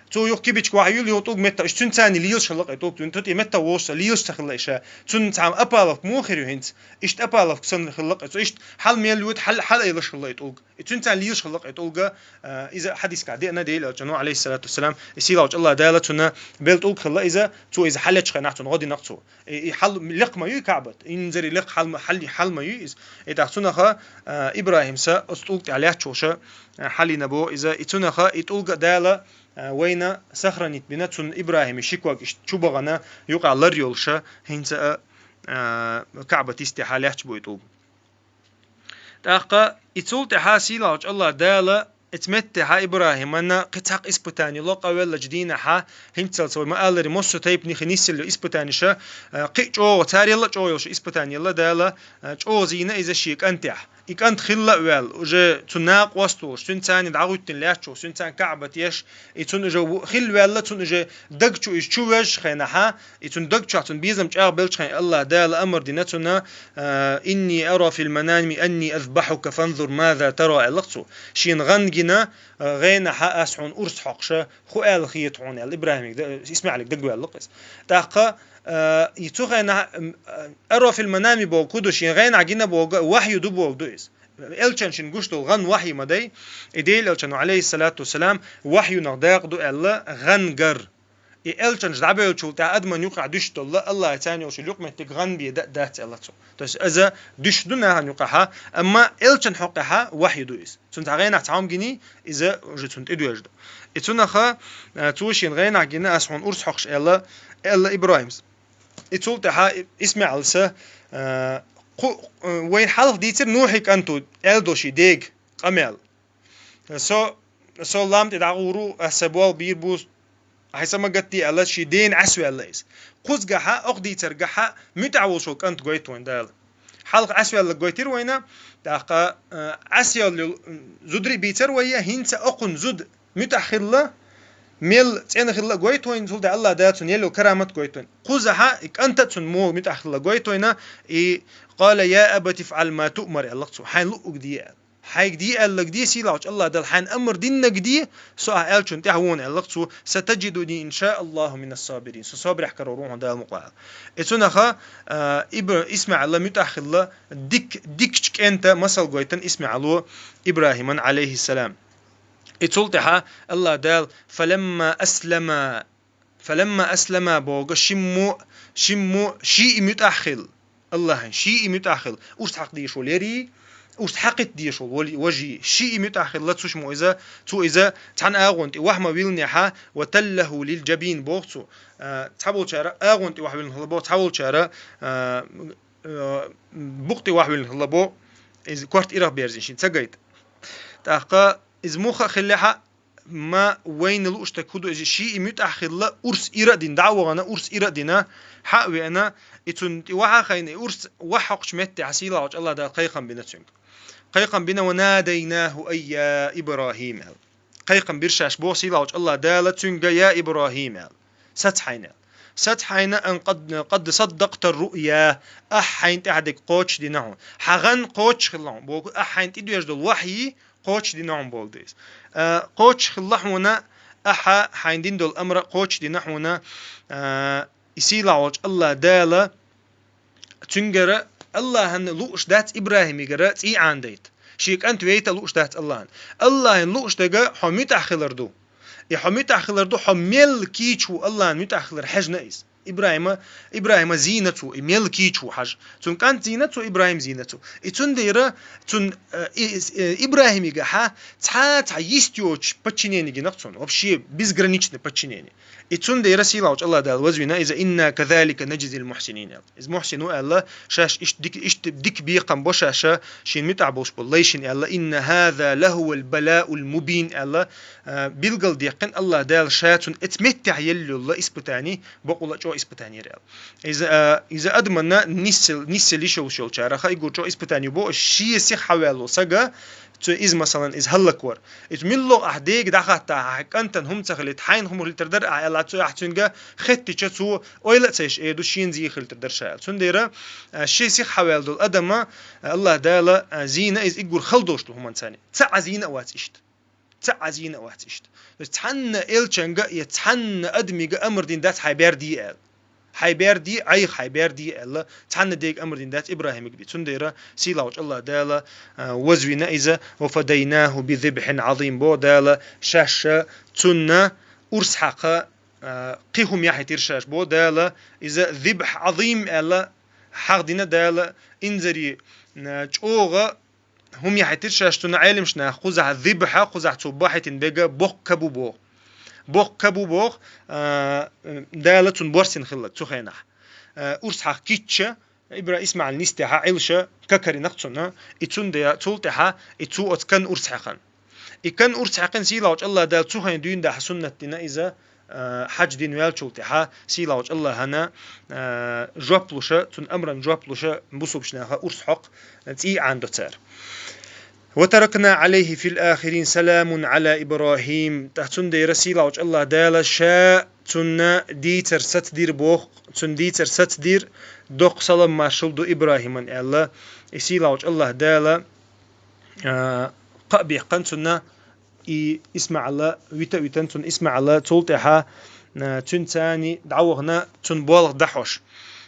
Цо юха кибичка вахьа юьллу, юха тӀулг меттах, иштта цуьнан царна лелаш хилла-кх и тӀулг, цуьнан тӀе меттах вовшаш ца, лелаш ца хилла и ша. Цуьнан цхьа апаловка муха хир ю хӀинца? Иштта апаловка санна хилла-кх и, цо иштта хьал мел йойту, хьал, хьал айлаш хилла и тӀулг. И цуьнан царна лелаш хилла-кх и тӀулга, а, иза хьадискахь деана Делан элчано, Ӏалайхиссалату вассалам, и сийлахьчу АллахӀ Дала цунна белла тӀулг хилла иза, цо иза хьалечу хенахь цунна гӀо дина-кх цо. И, и хьал лекха ма ю и КаӀбат, инзаре лекха хьал ма, хьал, хьал ма ю иза. И тӀаккха цунаха, а, ИбрахӀимса оцу тӀулг тӀехь лаьтташ волуша, а, хьалийна бо иза. И цунаха и тӀулга Дала, а, вайна сохранить бина, цунна ИбрахӀима ши ког иштта чу бахана, юкъахь лар йолуша, хӀинца а, а, КаӀбат йистехьа лаьтташ бу и тӀулг. ТӀаккха и цул тӀаьхьа сийлахьчу АллахӀ Дала эца меттехьа ИбрахӀимана кхин цхьаккха испытани ло, къавеллачу дийнахьа, хӀинццалц вай ма-аллара, массо а тайпанехь нисъелла ю испытаниш, а, кхин а чӀогӀа, царел а чӀогӀа йолуш испытани елла Дала, а, чӀогӀа зийна иза шен кӀантехь. И кӀант хилла а ваьлла, уже цу накъост волуш, цуьнан царна дӀагӀуьттина лаьтташ волуш, цуьнан царна КаӀбат еш, и цунна уже ву-, хилла ваьлла, цунна уже даг чу иза чу вежачу хенахьа, и цуьнан даг чохь цунна безам чӀагӀбеллачу хенахь АллахӀ Дала амар дина цунна, а, «Инни ара фил манами анни азбахьука фанзур маза тара», аьлла-кх цо. Шена гӀан гина, а, гӀенахьа ас хьуна урс хьокхуша, хӀу аьлла хета хьуна аьлла, ИбрахӀимига да-, ИсмаӀилига дагаваьлла-кх иза. ТӀаккха, а, и цу хенахь, м, а, «ара фил манами» боху хӀу ду, шена гӀенахь гина боху, вахьйу ду боху ду иза. Элчан шина гуш долу гӀан вахьйу ма дай, и Делан элчано, Ӏалайхиссалату вассалам, вахьйунах дакъа ду аьлла, гӀан гар. И элчанаш дӀабевллачул тӀаьхьа адаман юкъахь дуьсуш долла, АллахӀа царна йолуш юкъаметтиг гӀан бен да-, дац аьлла цо. То есть иза дуьсуш ду нахана юкъахьа, амма элчан хьокъехьа вахьйу ду иза. Цунна цхьа гӀенахь цхьа хӀума гиний, иза уже цунна тӀедоьжна ду. И цунаха, а, цо шена гӀенахь гина, ас хьуна урс хьокхуш аьлла, аьлла ИбрахӀимс. И цул тӀаьхьа И-, ИсмаӀилса, а, кху-, а, вайна хьалха дийцира Нухьи кӀанто аьлла долу шен дега къамел. Со, со лам тӀе дӀагӀур ву, ас сайн болх бийр бу, хьайн са ма гатде аьлла, шен дена Ӏесваьлла иза. Кхузгахьа, окху дийцаргахьа, муьтӀахь волуш волу кӀант гойту вайна Дала. Хьалха Ӏесваьлларг гойтира вайна, тӀаккха, а, Ӏесваьлла йолу, м, зударий бийцара вай, хӀинца окхунна зуда муьтӀахь хилла, мел цӀена хилла гойту вайна, цул тӀаьхьа АллахӀ Дала цунна елла карамат гойту вайна. Кхузахьа и кӀанта а цунна муха муьтӀахь хилла гойту вайна, и «Къала я абати ифӀал ма туъмар», аьлла-кх цо, хьайна луъург де аьлла. Хьайга де аьлларг де, сийлахьчу АллахӀ Дала хьайна амар диннарг де, со ахь аьллачунна тӀаьхьа вон аьлла-кх цо, «сатаджидуни иншааллаху минас сабирин», со собарехь карор ву хьуна Дала мукъалахь. И цунаха, а, Ибр-, ИсмаӀила муьтӀахь хилла, дик-, дикачу кӀента масал гойтина ИсмаӀило ИбрахӀиман, Ӏалайхиссалам. И цул тӀаьхьа АллахӀ Дала: «Фаламма аслама», «фаламма аслама» боху, шиммо, шиммо шиъ муьтӀахь хилла. АллахӀан шиъ муьтӀахь хилла. Урс хьакха дезаш волу ерриг, урс хьакхитта дезаш волу вол-, важий. Шиъ муьтӀахь хилла, цу шиммо иза, цо иза цхьана агӀон тӀе вахьма вилнехьа, «ва таллаху лил джабин» боху цо. А, цхьаболчара агӀон тӀе вахьвиллина хилла боху, цхьаболчара, а, а, букъ тӀе вахьвиллина хилла боху, иза корта ирах берзина шен ца гайта. ТӀаккха иза муха а хиллехьа, ма вайна луъуш таг хӀу ду иза, ший и муьтӀахь хилла, урс ира а дина, дӀа а вахана, урс ира а дина, хьа а веана, и цунна тӀе ваха а хайна, и урс ваха хьокхучу меттехь сийлахьчу Аллах Дала кхайкхам бина цуьнга. Кхайкхам бина: «وناديناه أن يا إبراهيم», аьлла. Кхайкхам бира шаьш боху сийлахьчу Аллах Дала цуьнга: «يا إبراهيم», аьлла. Саца хьайна аьлла. Саца хьайна: «أن قد، قد صدقت الرؤيا», ахь хьайна тӀехь дерг кхочуш дина хьуна. Хьан гӀан кхочуш хилла хьуна боху, ахь хьайна тӀедоьжна долу вахьйи кхочуш дина хьуна боху деза. А, кхочуш хилла хьуна, ахьа хьайна дина долу амра кхочуш дина хьуна, а, и сийлахь волчу Аллах Дала цуьнгара, Аллахьан лууш дац ИбрахӀимигара цӀий Ӏанадайта. Шен кӀант вейта а лууш дац Аллахьан. Аллахьан лууш дерг хьо муьтӀахь хилар ду. И хьо муьтӀахь хилар ду, хьо мел кийча ву Аллахьан муьтӀахь хилар хьаьжна иза. ИбрахӀима, ИбрахӀима зийна цо, и мел кийча ву хьажа. Цуьнан кӀант зийна цо, ИбрахӀим зийна цо. И цундела цуьнан, э, и, э, ИбрахӀимигахьа цхьа а цхьа йист йоцуш подчинение гина цунна. Вообще безграничное подчинение. И цундела сийлахьчу Аллах Дала вазвина иза: «إنا كذلك نجزي المحسنين», аьлла. Иза мухьсин ву аьлла, шаьш иштта дика, иштта дика бекхам бо шаьш, шен муьтӀахь болуш болу лайшна аьлла: «إن هذا لهو البلاء المبين», аьлла, а, билгал деккхина Аллах Дала ша цунна эца меттехь елла йолла испытани, бакъула чӀогӀа испытани яра аьлла. Иза, а, иза адаманна нисса, нисса лиш йолуш йолчараха, и гур чӀогӀа испытани бо, шен сиха хьаваьлла сага, цу иза, масалан, иза хӀаллаквар. Иза муьлло ахь дега дӀахатта, ахь кӀантан хӀума ца хилийта, хьайна хӀума хилийтар дара ахь аьлла, цу ахь цуьнга хеттича, цо ойла а ца еш эр ду, шена зен хилийтар дара ша аьлла. Цундела, а, шен сиха хьаваьлла долу адама, а, Аллах Дала, а, зийна иза иггур хала долуш ду хӀуманца. Цхьа а зийна а вац иштта. Цхьа а зийна а вац иштта. То есть цхьанна элчанга я цхьанна адамига амр дина дац хьай бер де аьлла. Хьай бер де, Ӏайха хьай бер де аьлла, цхьанна дега амр дина дац ИбрахӀимига бен. Цундела сийлахьчу Аллах Дала, а, вазвина иза: «وفديناه بذبح عظيم», бо Дала, шаьш цунна урс хьакха, а, кхин хӀума яхьийтира шаьш, бо Дала, иза зибхь Ӏазим аьлла, хьахдина Дала, инзаре, а, чӀогӀа хӀума яхьийтира шаьш цунна, Ӏелимаш наха кхузахь зибхьа, кхузахь цо бахьийтина берг боккха кабу боху. Боккха кабу боху, а, Дала цунна борсина хилларг цу хенахь. А, урс хьакха кийча, Ибра-, ИсмаӀил нисдехьа, Ӏилша, кан карина цунна, и цундела, цул тӀаьхьа, и цо оцу кан урс хьаькхина. И кан урс хьаькхина сийлахьчу Аллах Дала цу хенахь дуьйна дахьа суннат дина иза, а, хьаьж дина ваьллачул тӀаьхьа сийлахьчу Аллахьана, а, жоп луша, цунна амран жоп луша, бусулбачу наха урс хьокху, цӀий Ӏанадо цара. «وتركنا عليه في الآخرين سلام على إبراهيم». ТӀаккха цундела сийлахьчу Аллах Дала ша цунна дийцар сацдира боху, цунна дийцар сацдира, доккха салам маршалла ду ИбрахӀиман аьлла, и сийлахьчу Аллах Дала, а, кхаъ беккхина цунна, и ИсмаӀала вита а витина цунна ИсмаӀала, цул тӀаьхьа, а, цуьнан цани дӀавахана цунна болх дахьош.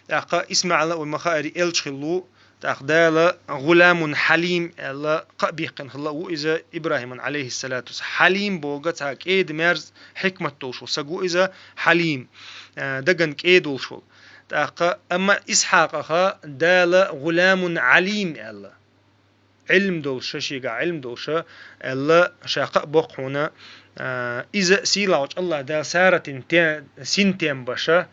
ТӀаккха ИсмаӀала вай ма-хаъара элча хилла ву, тӀаккха Дала «гӀуламун хьалим» аьлла кхаъ беккхина хилла а ву иза ИбрахӀиман, Ӏалайхиссалату вассалам. Хьалим бохург цхьа кӀеда-мерза, хьикмат долуш волу саг ву иза, хьалим, а, даган кӀеда волуш волу. ТӀаккха, амма Исхьакъаха Дала «гӀуламун Ӏалим» аьлла. Ӏилм долуша, шегахь Ӏилм долуша, аьлла, ша кхаъ боккху хьуна, а, иза сийлахьчу Аллах Дала Саратин те-, синтем баша,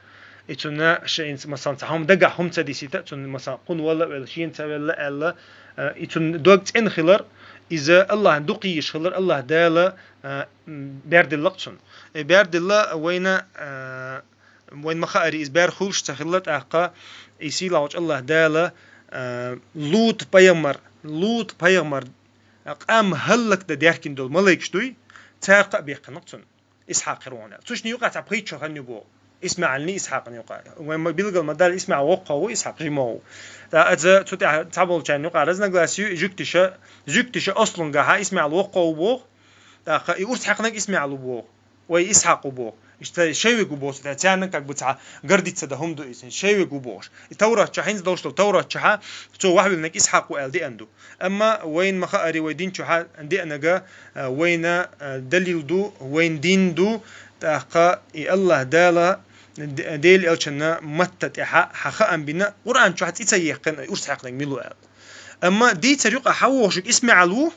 и цунна ша инца, масалан, цхьа хӀума дагахь хӀума ца дисийта, цунна, масалан, кхунна вала а велла, шена ца велла аьлла, а, и цунна дог цӀена хилар, иза Аллахьан дукха йиш хилар, Аллах Дала, а, м, бердилла-кх цунна. Э, бердилла вайна, а, Вайн ма-хаъара, иза бер хуьлуш ца хилла тӀаккха, и сийлахьчу Аллах Дала, а, Лут пайхамар, Лут пайхамар, а, къам хӀаллакдан деркина долу малайкаш дуй, цара кхаъ беккхина-кх цунна, Исхьакъ хир ву хьуна аьлла. Цу шинна юкъахь цхьа пхийтта шо хан ю боху, ИсмаӀилний, Исхьакъний юкъахь. Вайн ма-, билгал ма-дарра, ИсмаӀил воккхах ву, Исхьакъ жима ву. ТӀаккха иза цу тӀехь цхьаболчарна юкъахь разногласие ю, и жуьгтиша, жуьгтиша аслунгахьа ИсмаӀил воккхах ву боху, тӀаккха и урс хьаькхнарг ИсмаӀил ву боху. Вай Исхьакъ ву боху. Иштта шайвиг ву боху, царна как бы цхьа гордиться дан хӀума ду иза, шайвиг ву бохуш. И Таврат чохь хӀинца долуш долу, Таврат чохьа цо ваьхьавиллинарг Исхьакъ ву аьлла деана ду. Амма вайна ма-хаъара, вай дин чохьа деанарг, а, вайна, а, далил ду, вайн дин ду, тӀаккха и Аллах Дала Д-, Делан элчанна матта тӀехьа хьан хаам бина, Къуръан чохь цӀе ца яьккхина, урс хьаькхнарг мила ву аьлла. Амма дийцар юкъа хьан вохушиг ИсмаӀил ву,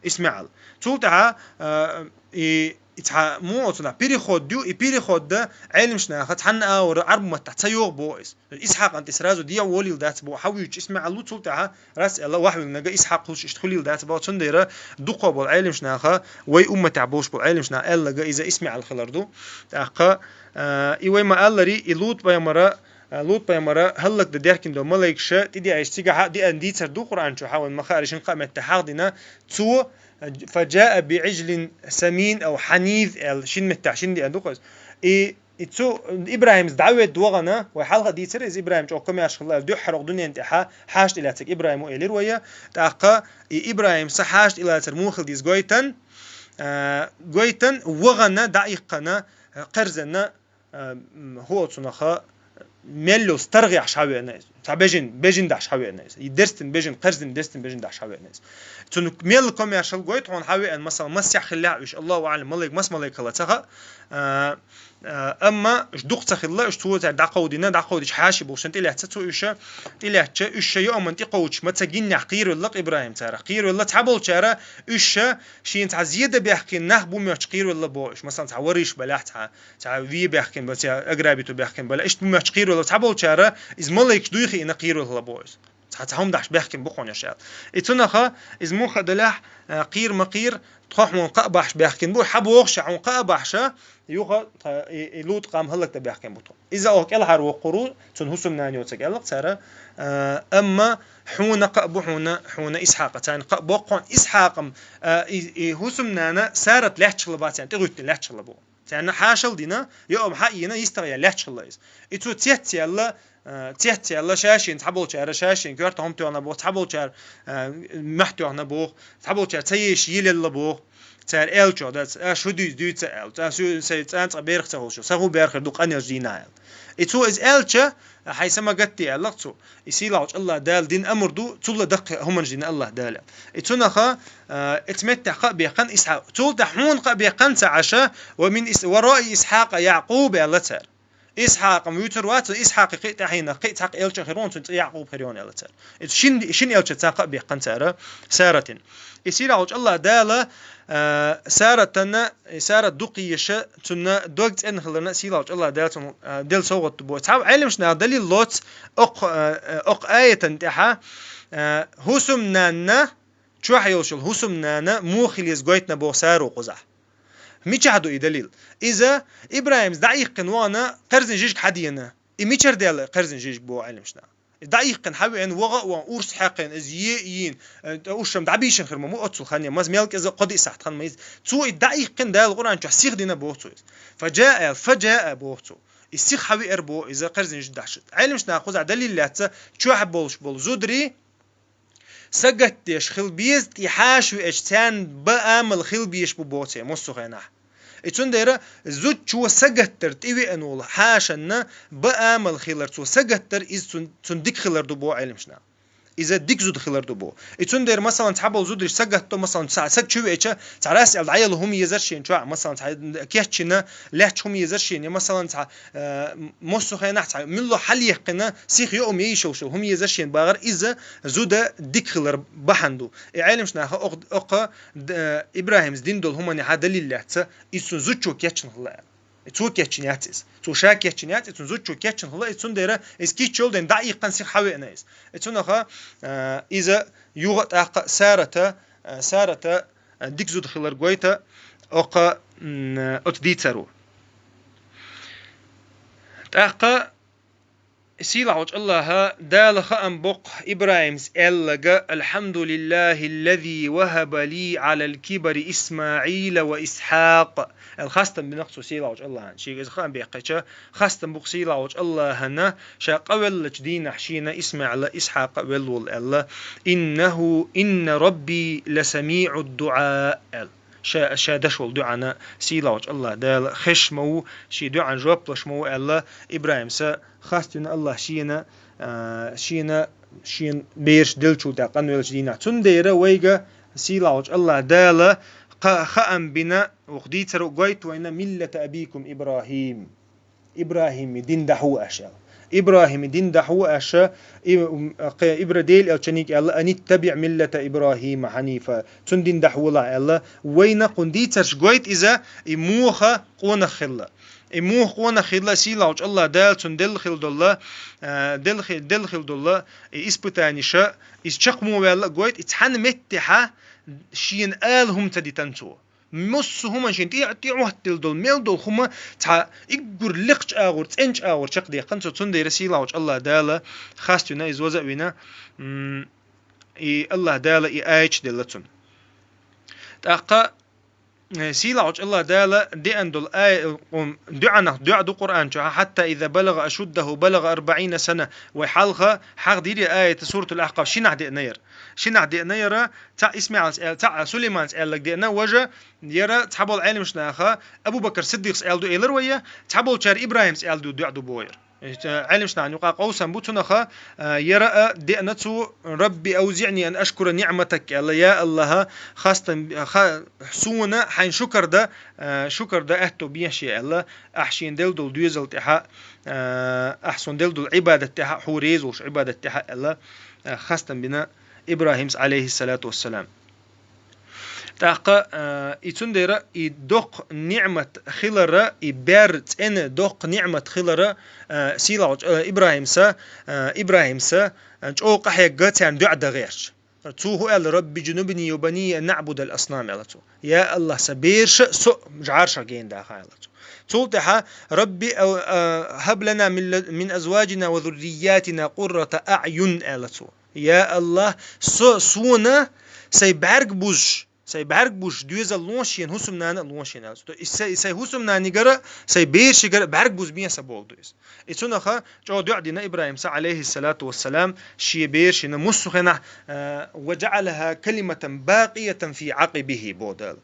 ИсмаӀил. Цул тӀаьхьа, а, и, Цхьа муо оцунах переход ю, и переход да Ӏелимаш наха цхьанна а вара Ӏарб маттахь ца йогӀу боху иза. Исхьакъан тӀе сразу дегӀ волийла дац боху, хьан вуьйчу ИсмаӀал ву цул тӀаьхьа, рас аьлла, вахь вилнага Исхьакъ хуьлуш иштта хуьлийла дац боху, цундела дукхо болу Ӏелимаш наха, вай умматехь болуш болу Ӏелимаш наха аьллага иза ИсмаӀал хилар ду. ТӀаккха, а, и вай ма-аллари, и Лут пайхамара, а, Лут пайхамара хӀаллакдан дехкина долу малайкаша тӀедеъча цигахь а деана дийцар ду Къуръан чу, хьан вайн ма-хаара шина кхаа метта хьахдина, цо, «فجاء بعجل سمين» أو حنيذ аьлла, шина меттехь шина деана ду-кх иза. И, и цу ИбрахӀимца дӀаведда вахана, вай хьалха а дийцира иза, ИбрахӀим чӀогӀа комаьрша хилла, дуьххьара гӀо дуьнен тӀехь хьаша тӀелаьцнарг ИбрахӀим ву элира вай, тӀаккха и ИбрахӀимца хьаша тӀелацар муха хила деза гойтан, а, гойтан вахана, дӀаиккхана, кхерзина, а, м, хӀу оцунаха мел йолу старгӀехь хьавеана иза. Цхьа бежин, бежин дахьаш хьавеана иза. И дерстина бежин, кхерзина дерстина бежин дахьаш хьавеана иза. Цунна мел комаьрша хила гойту хьуна хьавеана, масала, масех хиллехь уьш, Аллаху аӀлам, малайк, мас малайк хилла ца хаьа. А, а, амма уьш дукха ца хилла, уьш цо цаьрга дӀакховдийна, дӀакховдийча хьаша болуш тӀелаьцна цо уьш, тӀелаьцча, уьш ша йоаман тӀекховдуш ма ца гиннехь кхеравелла-кх ИбрахӀим царах. Кхеравелла цхьаболчара уьш ша шена цхьа зе дан баьхкина нах бу моьттуш кхеравелла боху уьш. Масала, цхьа вариш балахь, цхьа цхьа ве баьхкина бала, цхьа ограбить баьхкина бала, иштта моьттуш кхеравелла, цхьаболчара иза малайкаш дуй хиъна кхеравелла боху иза. Цхьа, цхьа хӀума дахьаш баьхкина бу хьуна аша аьлла. И цунах иза муха а делахь, а, кхера ма кхера, тхо хьуна кхаъ бахьаш баьхкина бу, хьан бохуш, хьуна кхаъ бахьаш, юха, тха, и, и Лут къам хӀаллакдан баьхкина бу тхо. Иза оха кӀелхьара воккхур ву, цунна хӀусамнана йоцург аьлла-кх цара, а, амма хьуна кхаъ бу хьуна, хьуна Исхьакъа, царна кхаъ боккху хьуна Исхьакъам, а, и, и хӀусамнана Сарат лаьтташ хилла бац, царна тӀегӀуьттина лаьтташ хилла бу. Царна хьашалла дина, йоам хьаийна, йистагӀа яьлла лаьтташ хилла иза. И цо цец яьлла, а, цец яьлла, ша-шена цхьаболчара, ша-шена коьрта хӀума тоьхна боху, цхьаболчара, а, мохь тоьхна боху, цхьаболчара ца езаш елелла боху. Цара аьллачух дац, а, шу дуьйцу, дуьйцу аьлла. Цкъа шу, сайн цкъа берах ца хуьлуш, сан хӀун бер хир ду къанъелча дийнахь аьлла. И цо иза аьлча, хьайн са ма гатде аьлла-кх цо. И сийлахьчу Аллах Дала дина амр ду, цул а даккхий хӀуманаш дина Аллах Дала. И цунаха, а, эца меттехь кхаъ беккхана Исхьакъ. Цул тӀаьхьа хьуна кхаъ беккхана ца Ӏаша, ва мин Ис-, ва раи Исхьакъа Якъуб аьлла цара. Исхьакъам вуьйцур вац, Исхьакъи кхин а тӀаьхьенах, кхин а цхьаккха элча хир вон, цуьнан цӀе Якъуб хир йона аьлла цара. Иза шин, шин элча цхьа кхаъ беккхана цара Саратин. И сийлахьчу Аллах Дала, а, Саратана, и Сарат дукха еша, цунна дог цӀена хиларна сийлахьчу Аллах Дала цунна, а, делла совгӀат ду боху. Цхьа Ӏелимаш наха далил лоц окх, а, а, окх аятан тӀехьа, а, хӀусамнанна, чохь йолуш йолу хӀусамнана муха хила еза гойтна боху Саро кхузахь. Мичахь ду и далил? Иза ИбрахӀимца дӀаиккхина вахана кхерзина жижиг хьадеана. И мичара даьлла кхерзина жижиг боху Ӏелимаш наха? ДӀаиккхина хьавеана, ваха а ван, урс хьаькхина, иза е а йийна, э, тӀе уьш-м дӀабийшина хир ма бу оццул хан, я маз мел кӀеза кхо-диъ сахьт хан ма иза. Цо и дӀаиккхина Дала Къуръан чохь сиха дина боху цо иза. Фаджаа аьлла, фаджаа боху цо. И сиха хьавеара боху иза кхерзина жижиг дахьаш. Ӏелимаш наха кхузахь далил лаьцна, чохь болуш болу зударий сагатдеш хила беза, и хьаша веача царна бан амал хила безаш бу боху церан массо а хенахь. И цундела зудчо сагаттар тӀевеана волу хьашанна бан амал хилар, цо сагаттар иза цун, цун дика хилар ду боху Ӏелимаш наха. Иза дика зуда хилар ду боху. И цундела, масалан, цхьаболу зударий сагатдо, масалан, цхьа саг чу веача, цхьа рас аьлла дӀаелла хӀума езар шена чохь, масалан, цхьа кечйина лаьтташ хӀума езар шена, я, масалан, цхьа, э, массо а хенахь цхьа муьлло хьалъяьккхина, сиха йоам йийшалш йолу хӀума езар шена бахар, иза зуда дика хилар бахьана ду. И Ӏелимаш наха окх-, окха, д-, э, ИбрахӀимца дина долу хӀуманехьа далил лаьцна, иза цун зудчо кечйина хилла аьлла. И цо кечйина яц иза. Цо ша кечйина яц, и цун зудчо кечйина хилла, и цундела иза кийча йолу ден дӀаиккхина сиха хьавеана иза. И цунаха, э, иза юха а тӀаккха Сарата, э, Сарата, э, дика зуда хилар гойта окха, м, э, оцу дийцаро. ТӀаккха сийлахьчу Аллаха Дала хаам боккху ИбрахӀимс аьллага: «Алхьамдулиллахиллази вахаба ли Ӏалал кибари ИсмаӀила ва Исхьакъ», аьлла, хастам бинакх цо сийлахьчу Аллахана. Шега иза хаам беккхича, хастам бу-кх сийлахьчу Аллахана, ша къавеллачу дийнахь шена ИсмаӀила, Исхьакъа а велла волу аьлла. «Иннаху, инна Рабби ласамиӀуд дуӀа», аьлла. Ша, ша деш волу дуӀана сийлахьчу Аллах Дала хезаш ма ву, шен дуӀан жоп луш ма ву аьлла, ИбрахӀимса хастийна Аллах шена, а, шена, шена бераш деллачул тӀаьхьа къанвеллачу дийнахь. Цундела вайга сийлахьчу Аллах Дала кха-, хаам бина, вукх дийцар а гойта вайна: «Миллата абикум ИбрахӀим». ИбрахӀиман дин дахьа ву аша аьлла. ИбрахӀима дин дахьа аша, и, м, кхе, Ибра-, Дела элчанга аьлла: «Ан иттаби' миллата ИбрахӀима хьанифа». Цун дин дахьа аьлла. Вайна кхуьнан дийцарш гойту иза, и муха къонах хилла. И муха къонах хилла, сийлахьчу АллахӀ Дала цунна делла хилла долла, а, делла хи-, делла хилла долла, и испытаниеша, иза чекхмо ваьлла а гойту, и цхьана меттехьа шена ала хӀума ца дитина цо. Массо а хӀуманна шен тӀе-, тӀеӀоттаделла долу, мел долу хӀума цхьа иггур лекхачу агӀор, цӀеначу агӀор чекхдехкина цо, цундела сийлахьчу АллахӀ Дала хаставина, иза ваза а вина, м, и АллахӀ Дала и аяташ делла цунна. ТӀаккха, э, сийлахьчу АллахӀ Дала деана долу ая-, м, дуьӀанах дуьӀа ду Къуръан чохь: «Хьатта иза балагӀа ашуддаху балагӀа арбаӀина сана». Вай хьалха хьахдира аята Суратул Ахкъаф, шинахь деана яра. Шинахь деана яра, цхьаъ ИсмаӀилс аьл-, цхьаъ Сулайманс аьлларг деана, важа, яра цхьаболу Ӏеламнаха Абу Бакр Сиддикъс аьлла ду элира вай, цхьаболчара ИбрахӀимс аьлла ду дуьӀа ду бохура. Иштта Ӏеламнахана юкъа къовсам бу цунаха, а, яра а деана цо: «Рабби авзиъни ан ашкура ниӀматак», аьлла, я АллахӀ, хастам, ха-, суна хьайн шукар дан, а, шукар дан аьтто бехьа аьлла, ахь шена делла долу доьзал тӀехьа, а, ахь суна делла долу Ӏибадат тӀехьа, хьо реза волуш Ӏибадат тӀехьа аьлла, а, хастам бина ИбрахӀимс, Ӏалайхиссалату вассалам. ТӀаккха, а, и цундела и доккха ниӀмат хилара, и бер цӀена доккха ниӀмат хилара, а, сийлахьчу, а, ИбрахӀимса, а, ИбрахӀимса, а, чӀогӀа къахьегна царна дуьӀа дан гӀерташ. Цо хӀун аьлла: «Рабби жнубни ва бания ан наӀбудал аснам», аьлла цо. Я АллахӀ, сан бераша а, со а жӀаршах гена даха, аьлла цо. Цул тӀаьхьа: «Рабби, а, а, хӀаб лана мин ла-, мин азваджина ва зурриятина къуррата аӀюн», аьлла цо. Я АллахӀ, со, суна сайн бӀаьрг бузуш, сайн бӀаьрг бузуш доьзал лохьа шена, хӀусамнана а лохьа шена, аьлла цо. То есть сайн, сайн хӀусамнанигара, сайн берашигара бӀаьрг буза бен сан болу ду иза. И цунаха чӀогӀа дуьӀа дина ИбрахӀимса, Ӏалайхиссалату вассалам, шен берашна, муссу хенахь, а, «ва жаӀалаха калиматан бакъиятан фи Ӏакъибихи», боху Дала.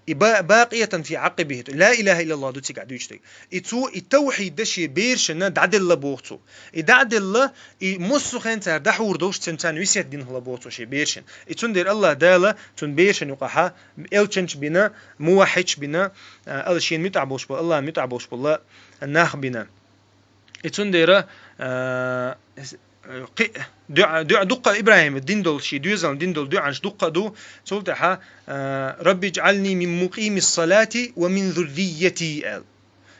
И ба-, бакъиятан фи Ӏакъибихи, ла илаха иллаллахӀ ду цигахь дуьйцуш дерг. И цо и тавхьид шен берашна дӀаделла боху цо. И дӀаделла, и муссу хен цара дӀахьур долуш цуьнан царна весет дина хила боху цо шен берашна. И цундела АллахӀ Дала цуьнан берашна юкъахьа элчанаш бина, муваххьидаш бина, а, Алла шена муьтӀахь болуш болу, АллахӀна муьтӀахь болуш болу нах бина. И цундела, а, кхин а дуьӀа, дуьӀа дуккха а ИбрахӀима дина долу, шен доьзална дина долу дуьӀанаш дуккха а ду. Цул тӀаьхьа, а, «Рабби жӀални мин мукъимис салати ва мин зуррияти», аьлла.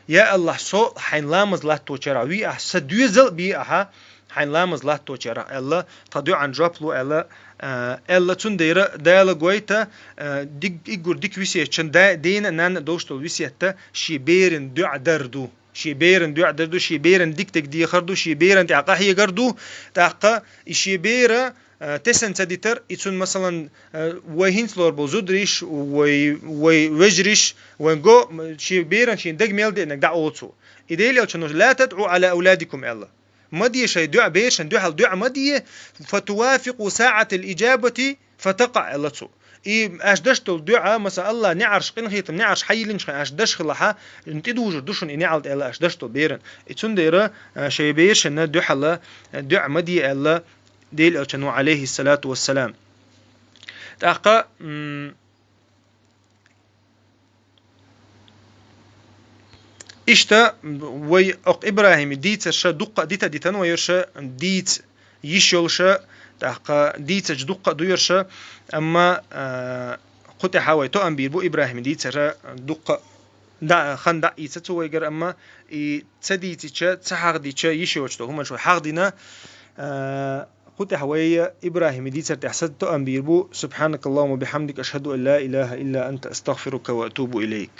Я АллахӀ, со хьайн ламаз латточарах ве ахь, сан доьзал а бе ахьа хьайн ламаз латточарах, аьлла, тхан дуьӀан жоп ло, аьлла, а, аьлла, цундела Дала гойта, а, диг-, иггур дика весетчун да-, дена а, нанна а долуш долу весетта шен беран дуьӀа дар ду. Шен беран дуьӀа дар ду, шен беран дика дерг дехар ду, шен беран тӀехь къахьегар ду. ТӀаккха и шен бера, а, тесна ца дитар, и цунна, масалан, а, вай хӀинца лор болу зудариш, вай, вай вежариш, вайн го, м, шен беран шен дага мел деанарг дӀаолу цо. И Делан элчано: «Ла тадӀу Ӏала авладикум», аьлла. Ма де шайн дуьӀа, берашна дуьхьал дуьӀа ма де, «фатувафикъу саӀатал иджабати фатакъа», аьлла цо. И аша даш долу дуьӀа, масала, АллахӀ неӀарш, къинхетам неӀарш хьайиллинчхьан аша даш хилахьа, тӀедужур ду шуна и неӀалт аьлла аша даш долу беран. И цундела, а, шайн берашна дуьхьала дуьӀа ма де аьлла Делан элчано, Ӏалайхиссалату вассалам. ТӀаккха, м, иштта вай окху ИбрахӀима дийцарша дуккха а дита а дитан вай ерша дийца йиш йолуша, тӀаккха дийцача дуккха а ду ерша, амма, а, кху тӀехьа вай тоам бийр бу ИбрахӀима дийцара дуккха а да-, хан дӀа а ийца цу вайгара, амма и ца дийцича, ца хьахдича йиш йоцу долу хӀуманаш вай хьахдина, а, кху тӀехьа вай ИбрахӀима дийцар тӀехь са тоам бийр бу. Субхьанакаллахумма бихьамдик, ашхаду ан ла илаха илла анта, астагфирука ва атубу илайк.